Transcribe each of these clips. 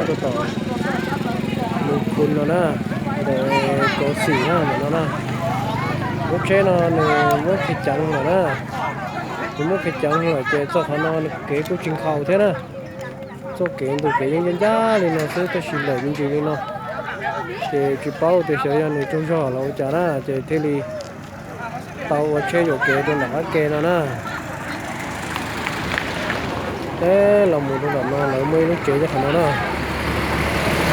Tuaj tom Mus Khun no na, ntawm Kauv Xim na ntawm no na. Lub tsheb no nws muab khiav ceev lawm na. Nws muab khiav ceev lawm ces txog qhov no kev kuj tsis nkhaus thiab na. Txoj kev ntu kev yeej ncaj ncaj li no xwb tab sis lawm me ntsis li no. Ces tsis paub tias xyov yog nws tsaug zog los ua cas na ces thiaj li tau ua tsheb yuam kev rau nram qab ke no na. Peb los mus rau nram no lawv muaj ib lub tsev nyob qhov no na.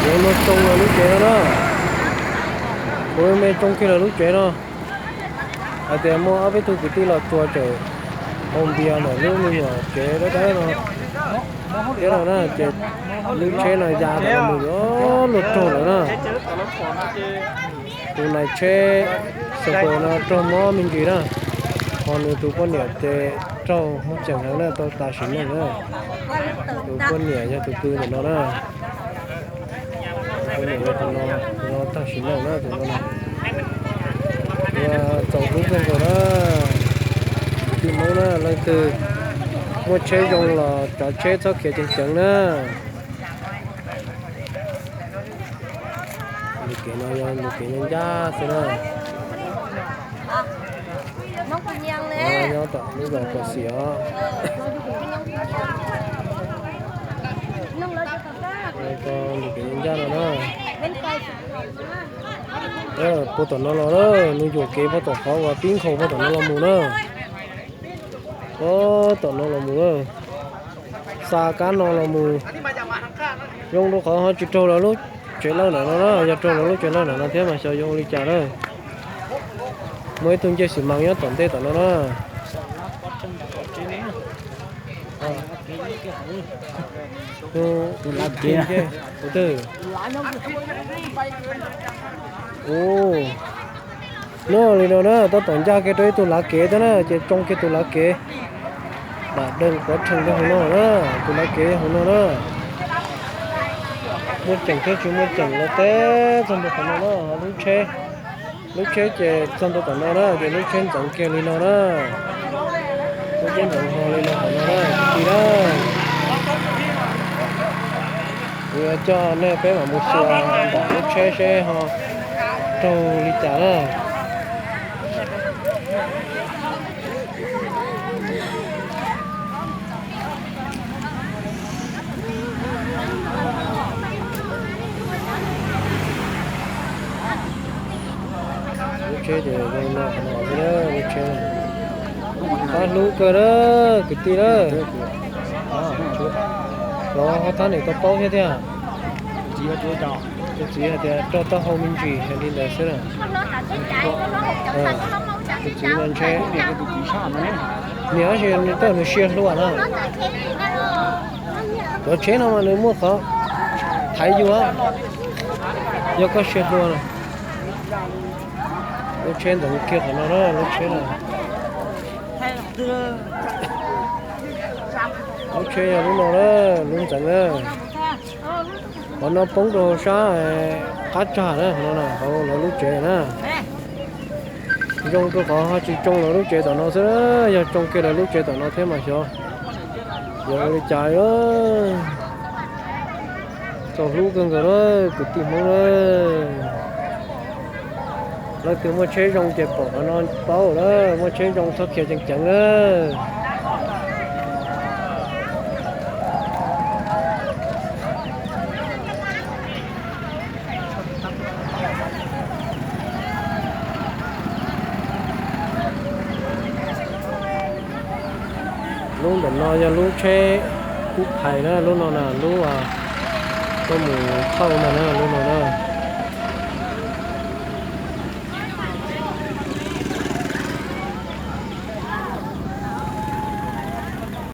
Yuav luag tsoo lawv lub tsev no na. Kuv me tsoo kiag lawv lub tsev no. Hais tias muaj ob peb tug kwv tij los txuas tseem haus npias ntawm lub me nyuam tsev dawb dawb no thiab no na ces lub tsheb no ya rau mus yuav luag raug lawm na. Tus nais tsheb xauv faus no raug mob me ntsis na, ho nws tus poj niam ces raug mob ceem heev na tau tas sim neej na. Tus poj niam yog tus pw ntawm no na. Tus poj niam yog tus no, tus no tag sim neej na tus no na. Ua txaus hlub kawg nkaus na. Kwv tij Hmoob na, leej twg muaj tsheb zoo los tsav tsheb txhob khiav ceev ceev na. Nws kev no yog nws kev ncaj ncaj xwb na. Nyob tom lub zos Kuam Xim os. Nws kev ncaj no na. Puag tom no los na, nws yuam kev puag tom qhov uas pib nkhaus puag tom no los mus na. Puag tom no los mus na. Xa kab no los mus. Zoo rau qhov ho tsis raug lawv lub tsev lawj ntawm no na, yog raug lawv lub tsev lawj ntawm no thiab mas xyov yuav ua li cas na. Muaj ib tug ncej xi mas nyob tom ntej tom no na. Tus lav kev, tus twg? Ub, no li no na, tab tom ncaj kiag rau ib tug lav kev thiab na, ces tsoo kiag tus lav kev. Dam deeg pov rhees rau hauv no na, tus lav kev hauv no na. Muaj ceem thiab tsis muaj ceem los teb txog ntua qhov no na, lub tsheb, lub tsheb ces txog ntua tom no na, ces lub tsheb ntxeev kiag li no na. Lub tsheb ntxeev ho li no qhov no na, kwv tij na. Kuv yuav coj nej peb mam mus xyuas nram lub tsheb seb ho raug li cas na. Lub tsheb ces zoo no qhov no xwb na, lub tsheb. Qab hlub kawg na, kwv tij na. Xyov ho thab niam tau paub thiab tiag. Tus txiv hais tias rau taub hau me ntsis li ntawd xwb na. Tus txiv no ntshe, niam tab sis nws tej zaum nws siab hluas na. Cov tsheb no mas nws muaj qhov thaiv yus, yog koj siab hluas na. Lub tsheb ntxeev kiag qhov no na, lub tsheb no. Lub tsheb yog lub no na, lub ntxeev na. Qhov no poob rau sab qab tsag na, qhov no na, hauv lawv lub tsev na. Zoo rau qhov ho tsis tsoo lawv lub tsev tom no xwb, yog tsoo kiag lawv lub tsev tom no thiab mas xyov yuav ua li cas. Txaus hlub kawg nkaus na, kwv tij Hmoob na. Leej twg muaj tsheb zoo ces pom qhov no paub na, muaj tsheb zoo txhob khiav ceev ceev na. Lub ntawm no yog lub tsheb kub phais na, lub no na, lub tuaj mus thauj ntag na, lub no na.